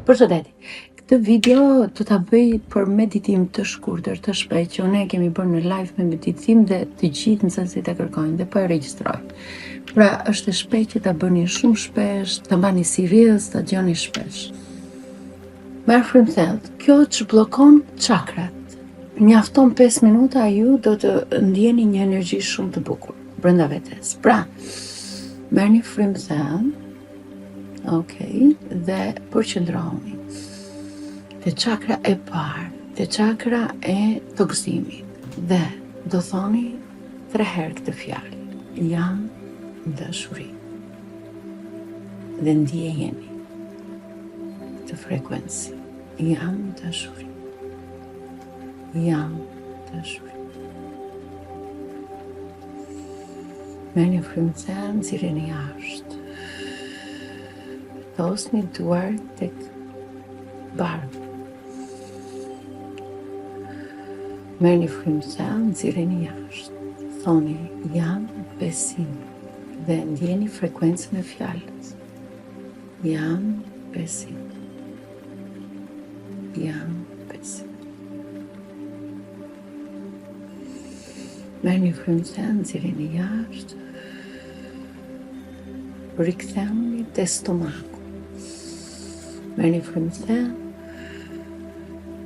Përshëndetje. Këtë video do ta bëj për meditim të shkurtër, të shpejtë që ne kemi bërë në live me meditim dhe të gjithë nxënësit e kërkojnë dhe po e regjistroj. Pra, është e shpejtë që ta bëni shumë shpesh, ta mbani si reels, ta dëgjoni shpesh. Merr frymë thellë. Kjo çbllokon çakrat. Mjafton 5 minuta ju do të ndjeni një energji shumë të bukur brenda vetes. Pra, merrni frymë thellë. Okej, okay, dhe përqendrohuni. Te çakra e parë, te çakra e tokëzimit. Dhe do thoni tre herë këtë fjalë. Jam dashuri. Dhe ndjejeni këtë frekuenci. Jam dashuri. Jam dashuri. Merrni frymë thellë, nxirreni jashtë. Vendosni duart tek barku. Merrni frymë thellë, nxirreni jashtë. Thoni, jam besim dhe ndjeni frekuencën e fjalës. Jam besim. Jam besim. Merrni frymë thellë, nxirreni jashtë. Rikthehuni te stomaku. Merrni frymë thellë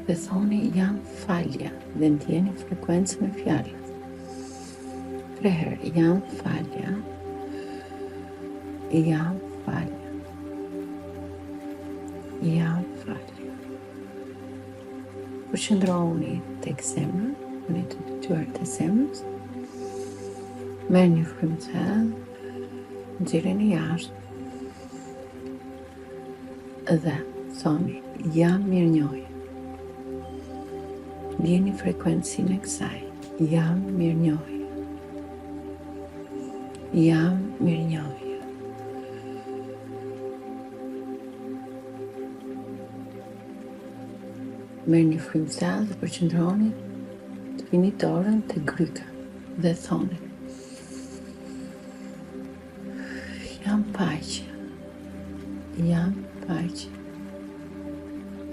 dhe thoni jam falja dhe ndjeni frekuencën e fjalës. Tre herë, jam falja, jam falja, jam falja. Përqendrohuni tek zemra, vëni të dy duart te zemrës, merrni frymë thellë, nxirreni jashtë, dhe thoni, jam mirënjohje. Ndjeni frekuencinë e kësaj, jam mirënjohje. Jam mirënjohje. Merrni frymë thellë dhe përqendrohuni të vini dorën te gryka dhe thoni Jam paqe. Jam paqe.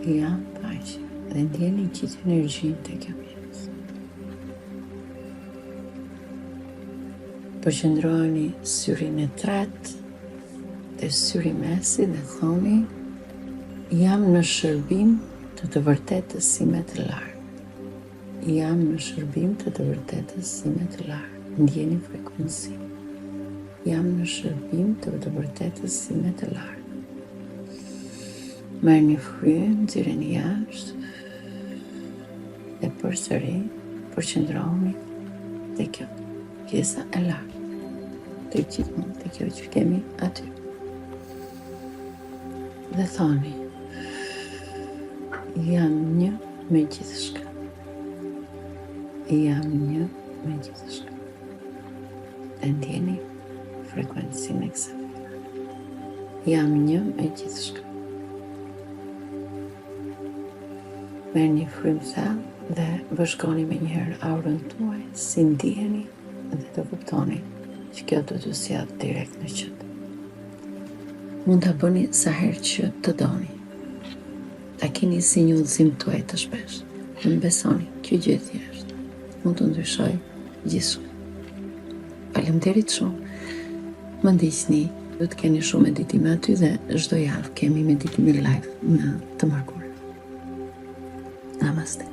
Jam paqe. Dhe ndjeni gjithë energjinë te kjo pjesë. Përqendroheni syrin e tretë te syri i mesit dhe thoni jam në shërbim të të vërtetës sime të lartë. Jam në shërbim të të vërtetës sime të lartë. Ndjeni frekuencinë. Jam në shërbim të të vërtetës sime të lartë. Merrni frymë, nxirreni jashtë dhe përsëri përqendrohuni te kjo pjesa e lartë. Te gjithmonë te kjo që kemi aty. Dhe thoni, jam një me gjithçka. Jam një me gjithçka. Dhe ndjeni frekuencinë e kësaj. Jam një me gjithçka. Merrni frymë thellë dhe vëzhgoni menjëherë aurën tuaj, si ndiheni dhe do kuptoni që kjo do t'ju sjellë direkt në qendër. Mund ta bëni sa herë që të doni. Ta keni si një udhëzim tuaj të shpesh. Dhe më besoni, kjo gjë e thjeshtë mund të ndryshojë gjithçka. Faleminderit shumë. Më ndiqni, do të keni shumë meditime aty dhe çdo javë kemi meditime live në të mërkurë. Namaste.